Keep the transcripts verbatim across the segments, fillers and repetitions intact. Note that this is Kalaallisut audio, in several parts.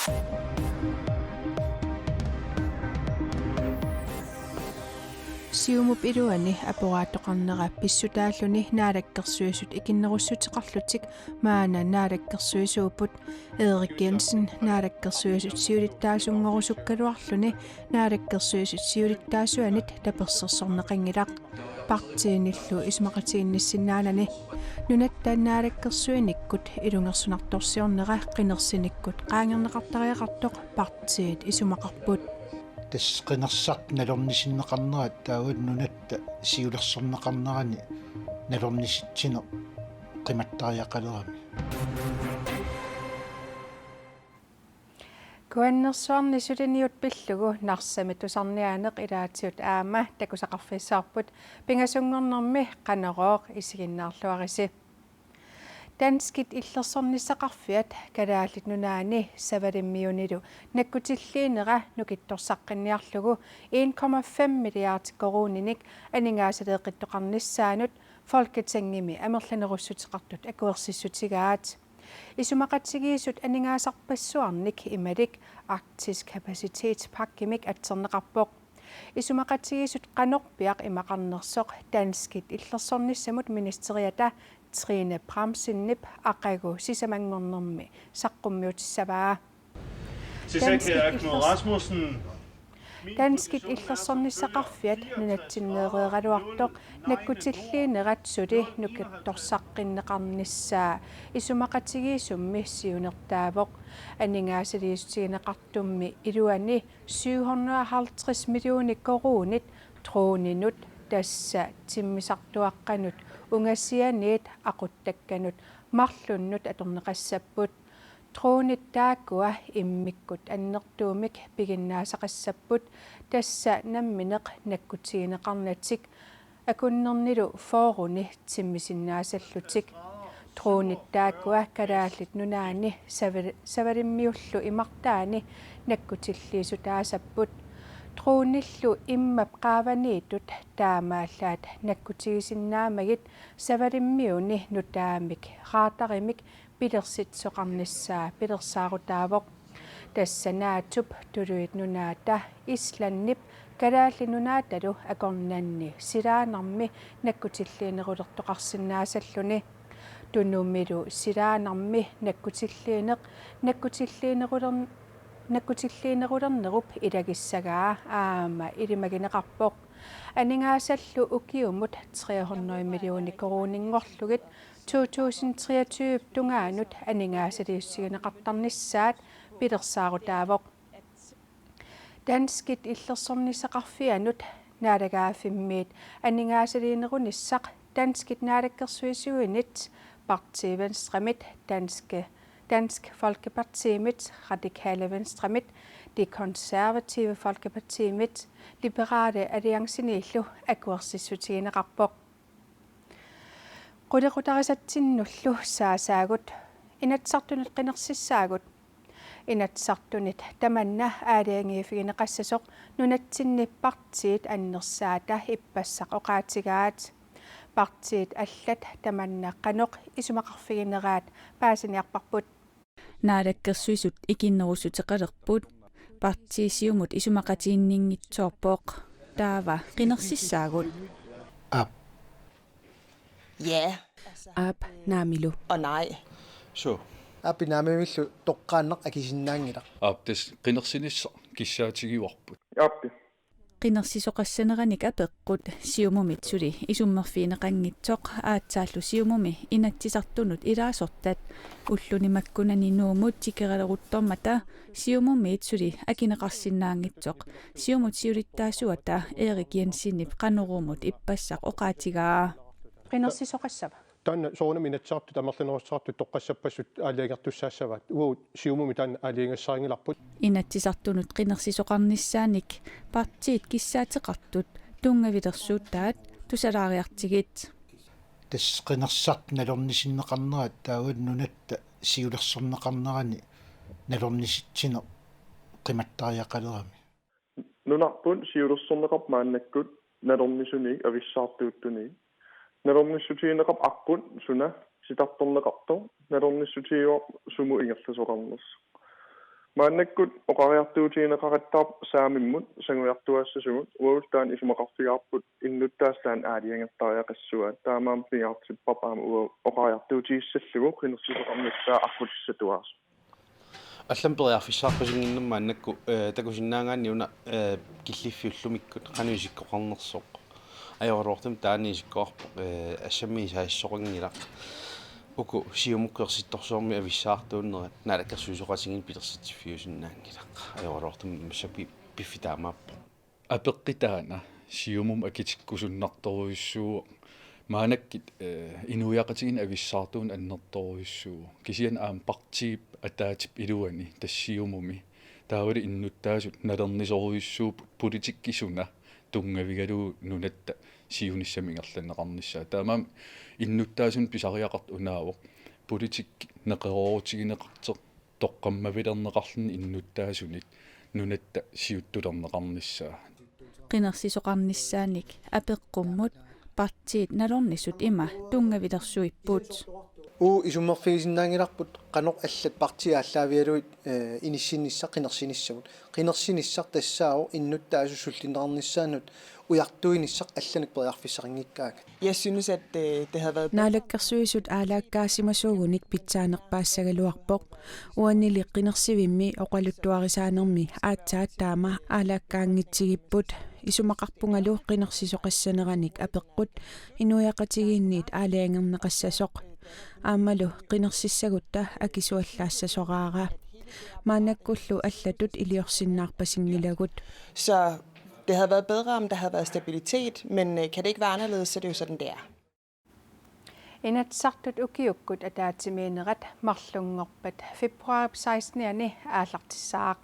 Siumup iluani aperaattoqarnera pissutaalluni Naalakkersuisut ikinnerussuteqarlutik maanna naalakkersuisuupput. Erik Jensen Naalakkersuisut siulittaasunngorusuukkaluarluni Naalakkersuisut siulittaasuanit tapersersorneqanngilaq. Partiinillu isumaqatiginnissinnaanani nunatta naalakkersuinikkut ilungersunartorsiornera qinersinikkut qaangerneqartariaqartoq partiit isumaqarput. Tassa qinersisartut nalornisinneqarnerat taava nunatta siulersorneqarnerani nalornisitsineq qimattariaqalerami. Kuannersuarni suliniut pillugu Narsami tusarniaaneq ilaatigut aamma takusaqarfissarput, pingasunngornermi Qanorooq isiginnaarluarisi. Danskit illersornissaqarfiat Kalaallit Nunaanni Savalimmiunilu nakkutilliinera nukittorsaqqinniarlugu en komma fem milliard koruuninik aningaasaleeqqittoqarnissaanut Folketingimi amerlanerussuteqartut akuersissutigaat. Isumaqatigiissut aningaasarpassuarnik imalik Arktisk Kapacitetspakkemik atserneqarpoq. Isumaqatigiissut qanorpiaq imaqarnersoq danskit illersornissamut ministeriata Trine Bramsenip aqagu sisamanngornermi saqqummiutissavaa. Sisakea Knud Rasmussen. Danskit illersornissaqarfiat nunatsinneereeraluartoq nakkutilliinerat suli nukittorsaqqinneqarnissaa isumaqatigiissummi siunertaavoq. Aningaasaliissutigineqartummi iluani syv hundrede og halvtreds millioner koruunit droninut, tassa timmisartuaqqanut ungasianiit aquttakkanut marlunnut atorneqassapput. Dronit taakkua immikkut annertuumik piginnaasaqassapput, tassa nammineq nakkutigineqarnatik akunnernilu fyrreni timmisinnaassallutik. Dronit taakkua Kalaallit Nunaanni Sava-, Savalimmiullu imartaani nakkutilliisutaasapput. Dronillu immap qaavaniittut taamaallaat nakkutigisinnaamagit Savalimmiuni nutaamik radarimik pilersitsisoqarnissaa pilersaarutaavoq. Tassa NATOp, Tuluit Nunaata, Islandip Kalaallit Nunaatalu akornanni silaannarmi nakkutilliinerulertoqarsinnaasalluni. Tunumilu silaannarmi nakkutilliineq nakkutilliinerulern-, nakkutilliinerulernerup ilagissagaa aamma ilimagineqarpoq. Aningaasallu ukiumut tre hundrede millioner koruuninngorlugit to tusind treogtyve tungaanut aningaasaliissutigineqartarnissaat pilersaarutaavoq. Danskit illersornissaqarfiannut naalagaaffimmiit aningaasaliinerunissaq danskit naalakkersuisuinit, Parti Venstremit, Danske, Dansk Folkepartimit, Radikale Venstremit, Det Konservative Folkepartimit, Liberale Allianceniillu akuersissutigineqarpoq. Qulequtarisatsinnullu saasaagut, Inatsisartunut qinersissaagut. Inatsisartunit tamanna aalajangiiffigineqassasoq nunatsinni partiit annersaata ippassaq oqaatigaat. Partiit allat tamanna qanoq isumaqarfigineraat paasiniarparput. Naalakkersuisut ikinnerussuteqalerput. Partii Siumut isumaqatiginninngitsoorpoq. Taava qinersissaagut. Aap. Ja. Aap naamilu. Og nej. Så. Aap naamimillu toqqaannaq akisinnaanngilaq. Aap, tassa qinersinissaq kissaatigivarput. Aappi. Qinersisoqassaneranik apeqqut Siumumit suli isummerfigineqanngitsoq aatsaallu Siumumi Inatsisartunut ilaasortat ulluni makkunani Nuummut tikeraleruttormata Siumumiit suli akineqarsinnaanngitsoq Siumut siulittaasuata Erik Jensenip Qanoruumut ippassaq oqaatigaa. Qinersisoqassava? Taanna soorunami Inatsisartut amerlanerussuteqartut toqqassappassuit aalajangertussaassavaat. Uagut Siumumi taanna aalajangigassarinngilarput. Inatsisartunut qinersisoqarnissaanik partiit kissaateqartut tunngavilersuuttaat tusalaariartigit. Tassa qinersisartut nalornisinneqarnerat taava nunatta siulersorneqarnerani nalornisitsineq qimattariaqalerami. Nunarput siulersorneqarpoq maannakkut nalornisunik avissaartuuttunik. Nalornissutigineqarpoq aqqut suna titartorneqartoq, nalornissutigaarput sumut ingerlasoqarnersoq. Maannakkut oqariartuutigineqaqattaarpoq saamimmut sangujartuaassasugut, uagut taanna isumaqarfigaarput innuttaasut taanna aalajangertariaqassuaat, taamaammat pingaartippara aamma uagut oqariartuutigissallugu qinersisoqarnissaa aqqutissatuaasoq. Allamik periarfissaqarpusinnginnama maannakkut, eh, takusinnaagaanni una, eh, killiffiit ullumikkut qanoq isikkoqarnersoq. Ajoraluartumik taanna isikkoqarpoq, eh, assammiisaassoqanngilaq. Uku Siumukkut ersittorsuarmik avissaartuunnerat naalakkersuisooqatigiinneq pilersitsiffiusinnaanngilaq. Ajoraluartumik massakkut piffi taamaappoq. Apeqqut taanna Siumumut akitikkusunnartorujussuuvoq. Maannakkut, eh, inuiaqatigiinneq avissaartuuneq annertoorujussuuvoq. Kisianni aamma partiip ataatip iluani tassa Siumumi. Taavalu innuttaasut nalernisorujussuupput politikki suna tunngavigalugu nunatta siunissami ingerlanneqarnissaa. Taamaammat innuttaasunut pisariaqartoq unaavoq politikki neqeroorutigineqartoq toqqammavilerneqarluni innuttaasunit nunatta siuttulerneqarnissaa. Qinersisoqarnissaanik apeqqummut partiit nalornisut ima tunngavilersuipput. Uagut isummerfigisinnaanngilarput qanoq allat partiit aallaavigalugit, eh, inissinnissaq qinersinissamut. Qinersinissaq tassaavoq innuttaasut sullinneqarnissaannut ujartuinissaq allanik periarfissaqanngikkaangat. Jeg synes, at, øh, det havde været bedre. Naalakkersuisut aalaakkaassimasuugunik pitsaanerpaassagaluarpoq. Uanili qinersivimmi oqaluttuarisaanermi aatsaat taama aalaakkaanngitsigipput. Isumaqarpungalu qinersisoqassaneranik apeqqut inuiaqatigiinniit aalajangerneqassasoq. Aammalu qinersissagutta akisuallaassasoraara. Maannakkullu allatut iliorsinnaarpasinngilagut. Så det havde været bedre, om der havde været stabilitet, men, øh, kan det ikke være anderledes, så er det jo sådan, det er. Inatsisartut ukiukkut ataatsimiinnerat marlunngorpat februaarip sekstenianni aallartissaaq.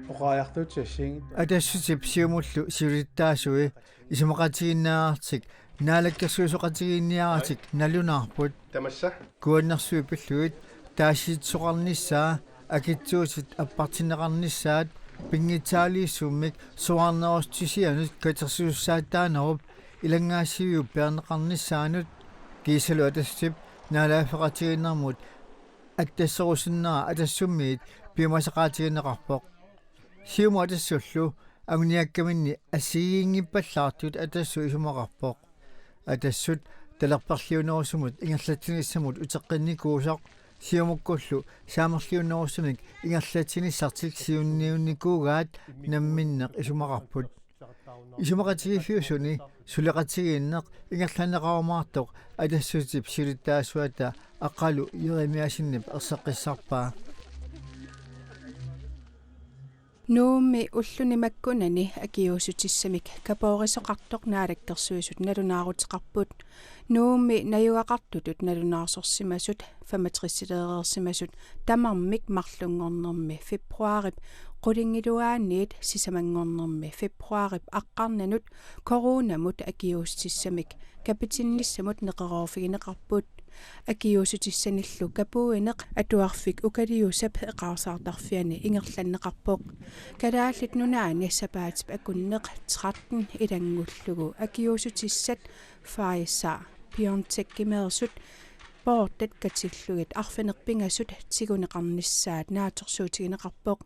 Oqariartuutit assigiinngitsut. Atassutip Siumullu siulittaasui isumaqatigiinniaratik naalakkersuisooqatigiinniaratik nalunaarput. Tamassa. Kuannersuit pillugit taasitsisoqarnissaa, akitsuutit appartinneqarnissaat, pinngitsaaliissummik soraarnerussutisianut katersuussaattaanerup ilanngaassiviup peerneqarnissaanut kiisalu Atassutip naalagaaffeqatigiinnermut attasserusunnera Atassummiit piumasaqaatigineqarpoq. Siumut Atassullu anguniakkaminni assigiinngippallaartut Atassut isumaqarpoq. Atassut talerperliunerusumut ingerlatsinissamut uteqqinnikuusoq Siumukkullu saamerliunerusumik ingerlatsinissartik siunniunnikuugaat namminneq isumaqarput. Isumaqatigiiffiusuni suleqatigiinneq ingerlanneqarumaartoq Atassutip siulittaasuata Aqqalu Jeremiassenip erseqqissarpaa. Nuummi ulluni makkunani akiuussutissamik kapoorisoqartoq Naalakkersuisut nalunaaruteqarput. Nuummi najugaqartutut nalunaarsorsimasut femogtresileereersimasut tamarmik marlunngornermi februaarip qulingiluaaniit sisamanngornermi februaarip aqqarnanut coronamut akiuussutissamik kapitinnissamut neqeroorfigineqarput. Akiuussutissanillu kapuineq atuarfik Ukaliusap eqaarsaartarfiani ingerlanneqarpoq. Kalaallit Nunaanni sapaatip akunneq tretten ilanngullugu akiuussutissat Pfizer-BioNTech-imeersut poortat katillugit arfineq-pingasut tiguneqarnissaat naatsorsuutigineqarpoq.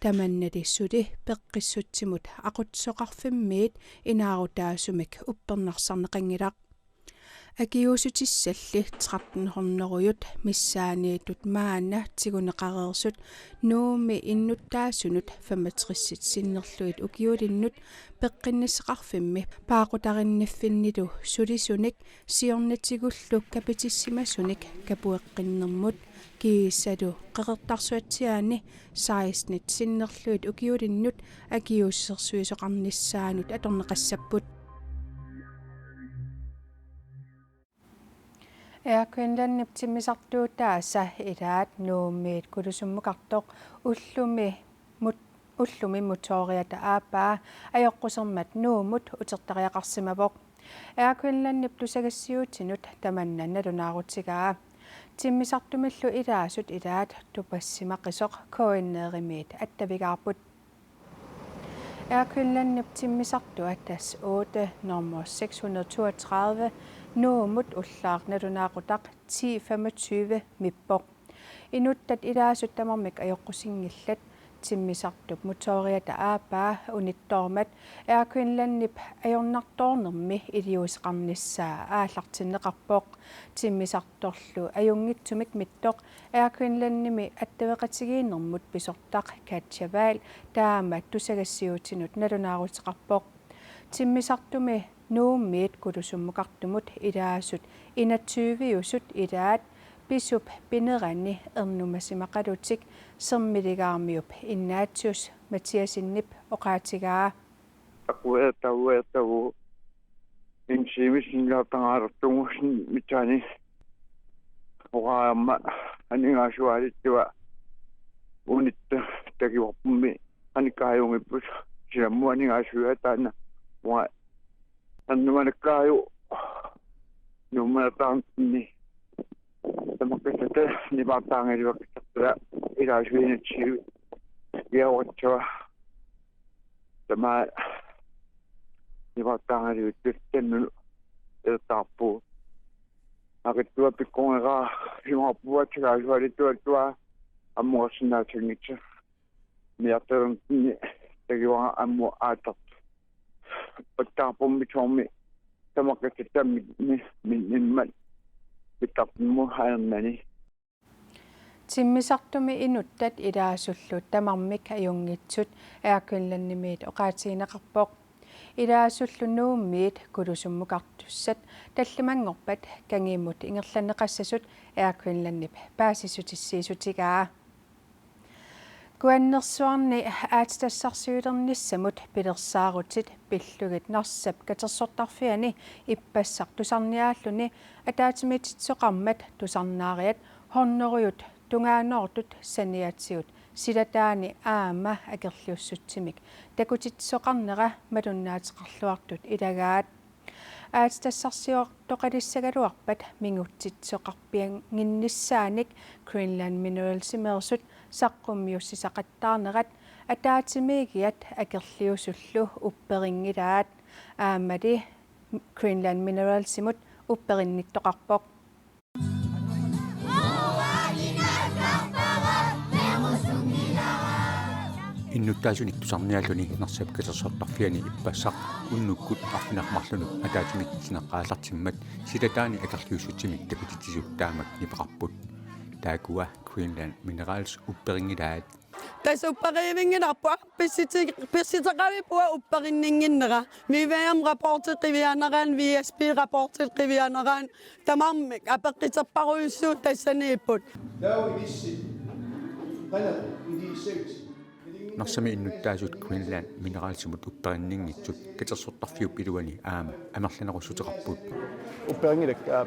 Tamannali suli peqqissutsimut aqutsisoqarfimmiit inaarutaasumik uppernarsarneqanngilaq. Akiuussutissalli tretten hundredeujut missaaniittut maanna tiguneqareersut Nuummi innuttaasunut femogtressit sinnerlugit ukiulinnut peqqinnissaqarfimmi paaqutarinniffinnilu sulisunik siornatigullu kapitissimasunik kapueqqinnermut kiisalu Qeqertarsuatsiaani sekstenit sinnerlugit ukiulinnut akiuussersuisoqarnissaanut atorneqassapput. Air Greenlandip timmisartuutaasa ilaat Nuummiit Kulusummukartoq ullumi mut-, ullumi motoriata aappaa ajoqusermat Nuummut utertariaqarsimavoq. Air Greenlandip tusagassiuutinut tamanna nalunaarutigaa. Timmisartumillu ilaasut ilaat tupassimaqisoq K N R-imiit attavigaarput. Air Greenlandip timmisartua Das otte nummer seks hundrede toogtredive Nuummut ullaaq nalunaaqutaq ti femogtyve mippoq. Inuttat ilaasut tamarmik ajoqusinngillat. Timmisartup motoriata aappaa unittoormat Air Greenlandip ajornartoornermi iliuuseqarnissaa aallartinneqarpoq. Timmisartorlu ajunngitsumik mittoq Air Greenlandimi attaveqatigiinnermut pisortaq Katja Wall taama tusagassiuutinut nalunaaruteqarpoq. Timmisartumi Nuummiit Kulusummukartumut ilaasut enogtyveusut ilaat pisup pinerani ernumasimaqalutik Sermiligaarmiup Ignatius Mathiassenip oqaatigaa. Takuertavuertavu insiimissinnaatangaalertugu mitani oqaamma aningaasuaalittut unitta takivarpummi anikkaajunngippoq silammu aningaasuaataana mua annumanakkaaju nuummertaanni tamakkasata nipaartaangalivakkasarpara ilaasuinatsiivi iauatsua tama nipaartaangalivittut tannunu ertaarpu. Akittua pikkungeraa simaappuat silaasualittuattua ammuarsinnaatsinngitsa. Miarterni tagivaanga ammu aatartu. Pattaarpummi tuormi tamakkattammik ni minnimmat pittartummu haernani. Timmisartumi inuttat ilaasullu tamarmik ajunngitsut Air Greenlandimiit oqaatigineqarpoq. Ilaasullu Nuummiit Kulusummukartussat tallimanngorpat kangimut ingerlanneqassasut Air Greenlandip paasissutissiissutigaa. Kuannersuarni aatsitassarsiulernissamut pilersaarutit pillugit Narsap katersortarfiani ippassaq tusarniaalluni ataatsimiititsisoqarmat tusarnaariat hundredet tungaanoortut saniatigut silataani aamma akerliussutsimik takutitsisoqarnera malunnaateqarluartut ilagaat. Aatsitassarsiortoqalissagaluarpat mingutsitsisoqarpiannginnissaanik Greenland Mineralsimeersut saqqummiussisaqattaarnerat ataatsimiigiat akerliusullu upperinngilaat. Aammali Greenland Mineralsimut upperinnittoqarpoq. Innuttaasunik tusarniaalluni Narsap katersortarfiani ippassaq unnukkut arfineq-marlunut ataatsimiititsinera aallartimmat silataani akerliussutsimik takutitsisut taamak nipeqarput. Taakkua Greenland Minerals upperinngilaat. Tassa upperivinngilarput pissiti-, pissiteqavipput upperinninnginnera. V V M-rapportit qivianerani, V S P-rapportit qivianerani, tamarmik apeqquterpassuit tassaniipput. Narsami innuttaasut Greenland Mineralsimut upperinninngitsut katersortarfiup iluani aamma amerlanerussuteqarput. Upperinngilakka.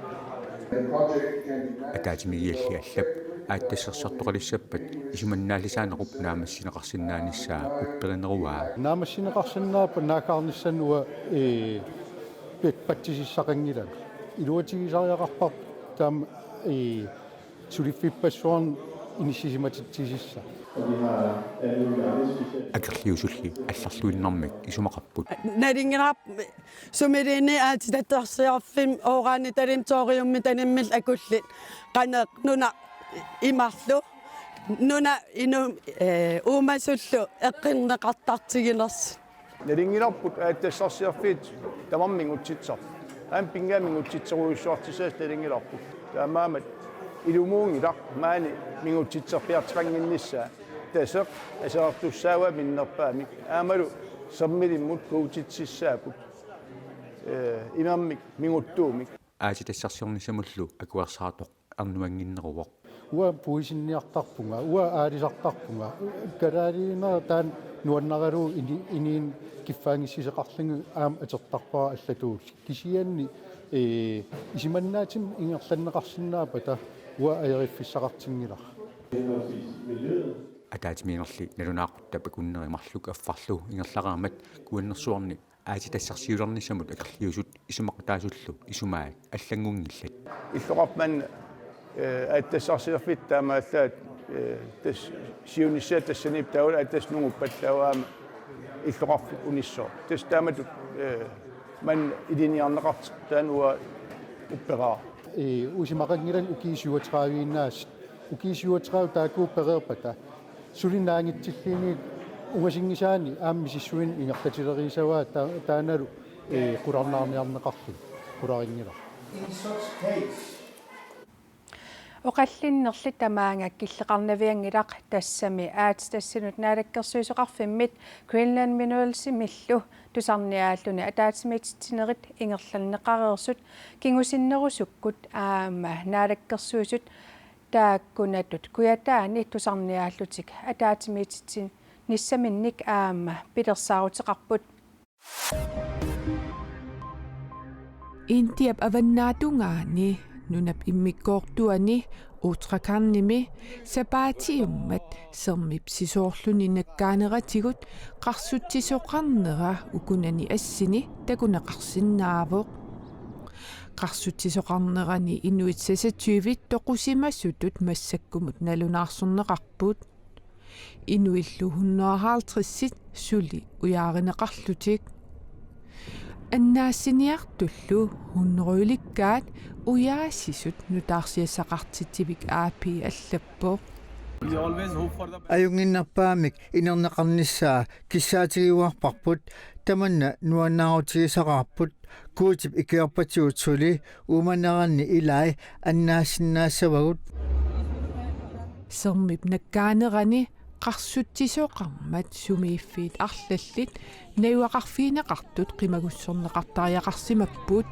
Ataatsimiigialli allap aatsitassarsiortoqalissappat isumannaallisaanerup naammassineqarsinnaanissaa upperineruaa. Naammassineqarsinnaappat naaggaarnissaanut, ee, pat-, patsisissaqanngilanga. Iluatigisariaqarparput taama, ee, suliffipassuarnik inissisimatitsisissaq. Akerliusulli allarluinnarmik isumaqarput. Nalunngilarput sumiluunniit aatsitassarsiorfimmik uranitalimik thoriumitalimmillu akullit qanoq nunap imarlu nunap inuk, ee, uumasullu eqqunneqartartiginersoq. Nalunngilarput aatsitassarsiorfiit tamarmik mingutsitsisarput. Aamma pinngilaat mingutsitserujussuartussaasoq nalunngilarput. Taamaammat ilumuunngilaq maani mingutsitserpiartoqannginnissaa. Taseq aserortussaavaa minnerpaamik. Aammalu Sermilimmut kvotetitsissaapput. Ee, imermik minguttuumik. Aatsitassarsiornissamullu akuersaartoq ernumanngitsoq. Uanga puisinniartarpunga, uanga aalisartarpunga. Kalaaliunera taanna nuannaralugu ini-, inuuneq kiffaanngissuseqarlugu aamma atortarpara allatut. Kisianni, ee, isumannaatsumik ingerlanneqarsinnaappata uanga ajoriffissaqartinngilara. Ataatsimiinnerli nalunaaquttap akunneri marluk affarlu ingerlareermat Kuannersuarni aatsitassarsiulernissamut akerliusut isumaqataasullu isumaat allanngunngillat. Illoqarfik maani, ee, aatsitassarsiorfiit taamaallaat, ee, tassa siunissaa tassaniippoq taavalu aatsitassat nunguppat taava aamma illoqarfik unissooq. Tassa taamatut, ee, maani ilinniarneqartoq taanna uanga upperaara. Ee, isumaqanngilanga ukiut syvogtredive-innaasut Ukiut syvogtredive taakku pereerpata suli naangitsilluunniit ungasinngisaanni aamma misissuineq ingerlatileriissavaa ta-, taannalu, ee, qularnaarniarneqarluni qularinngilaq. Oqallinnerli tamaanga killeqarnavianngilaq, tassami aatsitassanut Naalakkersuisoqarfimmit Greenland Mineralsimillu tusarniaalluni ataatsimiititsinerit ingerlanneqareersut kingusinnerusukkut aamma Naalakkersuisut taakkunatut Kujataani tusarniaallutik ataatsimiititsinissaminnik aamma pilersaaruteqarput. Indiap avannaatungaani nunap immikkoortuani Uttarakhandimi sapaatiummat sermip sisoorluni nakkaaneratigut qarsutsisoqarnera ukunani assini takuneqarsinnaavoq. Qarsutsisoqarnerani inuit seksogtyve toqusimasutut massakkumut nalunaarsorneqarput. Inuillu hundrede og halvtreds suli ujaarineqarlutik. Annaassiniartullu hundredelikkaat ujaasisut nutaarsiassaqartitsivik A P allappoq. Ajunnginnerpaamik inerneqarnissaa kissaatigiuarparput, tamanna nuannaarutigisaqaarput, Guutip ikiorpatigut suli Uummannarani ilai annaassinnaassavagut. Sermip nakkaanerani qarsutsisoqarmat sumiiffiit arlallit najugaqarfigineqartut qimagussorneqartariaqarsimapput.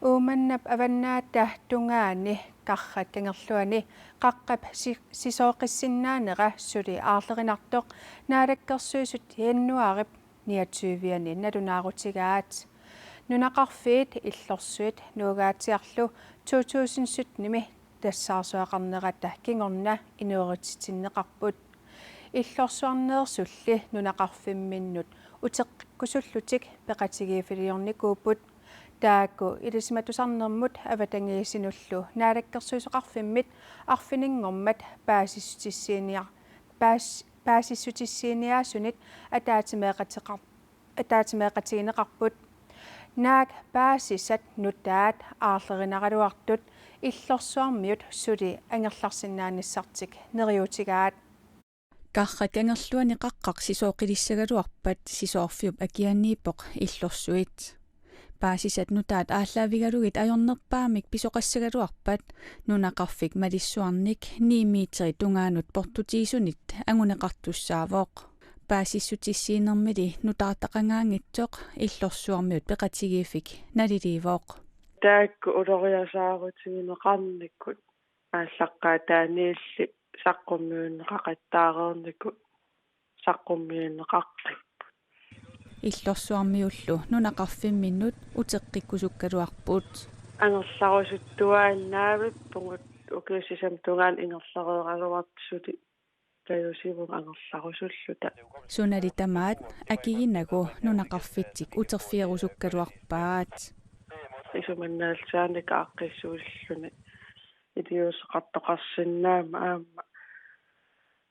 Uummannap avannaata tungaani Qarrat Kangerluani qaqqap si-, sisooqqissinnaanera suli aarlerinartoq Naalakkersuisut januaarip niogtyve-ani nalunaarutigaat. Nunaqarfiit illorsuit Nuugaatsiarlu to tusind sytten-imi tassaarsuaqarnerata kingorna inuerititsinneqarput. Illorsuarneersulli nunaqarfimminnut uteqqikkusullutik peqatigiiffiliornikuupput. Taakku Ilisimatusarnermut Avatangiisinullu Naalakkersuisoqarfimmit arfininngormat paasissutissiinia-, paas-, paasissutissiiniaasunit ataatsimeeqateqar-, ataatsimeeqatigineqarput. Naak paasisat nutaat aarlerinaraluartut illorsuarmiut suli angerlarsinnaanissartik neriuutigaat. Qarrat Kangerluani qaqqaq sisooqqilissagaluarpat sisoorfiup akiaaniippoq illorsuit. Paasisat nutaat aallaavigalugit ajornerpaamik pisoqassagaluarpat nunaqarfik malissuarnik ni meteri tungaanut portutigisunit anguneqartussaavoq. Paasissutissiinermili nutaartaqangaanngitsoq illorsuarmiut peqatigiiffik naliliivoq. Taakku uloriasaarutigineqarnikut aallaqqaataaniilli saqqummiunneqaqattaareernikut saqqummiunneqaqqipput. Illorsuarmiullu nunaqarfimminnut uteqqikkusukkaluarput. Angerlarusuttuaannaavippugut, ukiut sisamat tungaanut ingerlareeraluartut suli tajusivugut angerlarusulluta. Sunali tamaat akiginagu nunaqarfitsik uterfigerusukkaluarpaat. Isumannaallisaanik aaqqissuulluni iliuuseqartoqarsinnaammat aamma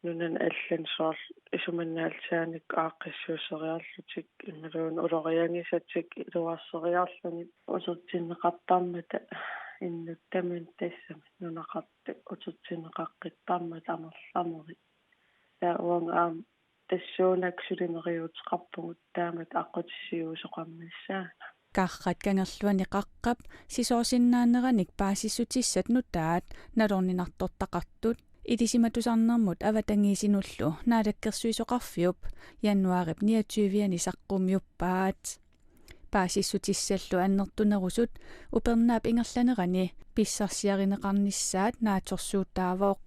nunani allani soorlu isumannaallisaanik aaqqissuusseriarlutik imaluunniit uloriagisatik iluarseriarlugit utertinneqartarmata innuttaminnik tassami nunaqartut utertinneqaqqittarmata amerlanerit. Taava uanga aamma tassuunakkut suli neriuuteqarpugut taamatut aqqutissiuusoqarnissaanut. Qarrat Kangerluani qaqqap sisoorsinnaaneranik paasissutissat nutaat nalorninartortaqartut Ilisimatusarnermut Avatangiisinullu Naalakkersuisoqarfiup januaarip niogtyve-ani saqqummiuppaat. Paasissutissallu annertunerusut upernaap ingerlanerani pissarsiarineqarnissaat naatsorsuutaavoq.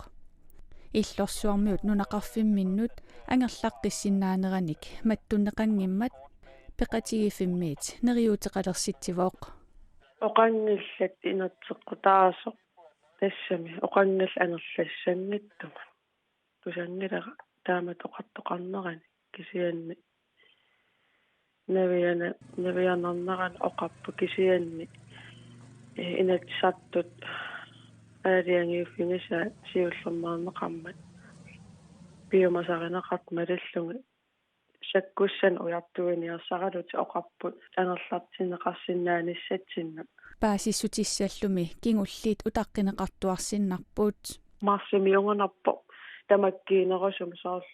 Illorsuarmiut nunaqarfimminnut angerlaqqissinnaaneranik mattunneqanngimmat peqatigiiffimmiit neriuuteqalersitsivoq. Oqanngillat inerteqqutaasoq tassami oqanngillat angerlassanngittumut. Tusanngilara taamatut oqartoqarnerani kisianni naviana-, navianarnerani oqarpoq kisianni, eh, Inatsisartut aalajangiiffigisaat siullermeerneqarmat piumasarineqartut malillugit sakkussanik ujartuiniarsaralutik oqarput angerlartinneqarsinnaanissatsinnut. Paasissutissallumi kingulliit utaqqineqartuarsinnarput. Marsimiugunarpoq tamakkiinerusumik soorlu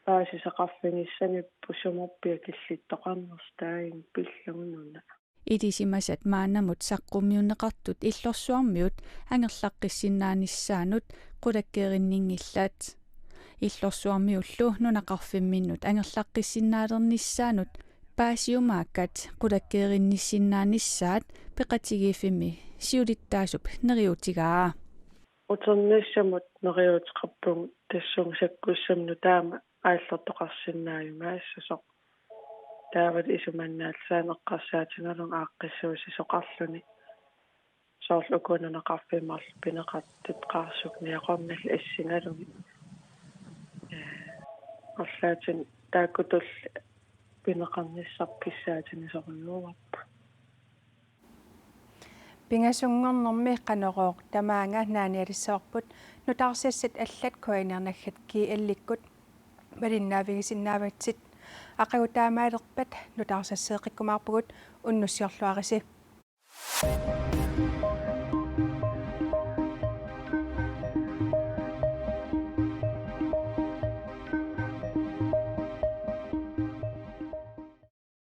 paasisaqarfigissagipput sumorpiaq killittoqarnersoq taanna pillugu nuna. Ilisimasat maannamut saqqummiunneqartut Illorsuarmiut angerlaqqissinnaanissaannut qulakkeerinninngillat. Illorsuarmiullu nunaqarfimminnut angerlaqqissinnaalernissaannut paasiumaakkat qulakkeerinnissinnaanissaat peqatigiiffimmi siulittaasup neriuutigaa. Uternissamut neriuuteqarpugut tassunga sakkussamut nutaamik aallertoqarsinnaajumaassasoq. Taavalu isumannaallisaaneq eqqarsaatigalugu aaqqissuussisoqarluni. Soorlu uku nunaqarfiit marluk pineqartut qaarsuk niaqornillu assigalugit. Ee, arlaatigut taakkutulli pineqarnissarput kissaatigisorujussuuarput. Pingasunngornermi Qanorooq tamaanga naanialissavarput nutaarsiassat allat K N R naggat G L-ikkut malinnaavigisinnaavassi. Aqagu taamaalerpat nutaarsiasseeqqikkumaarpugut, unnussiorluarisi.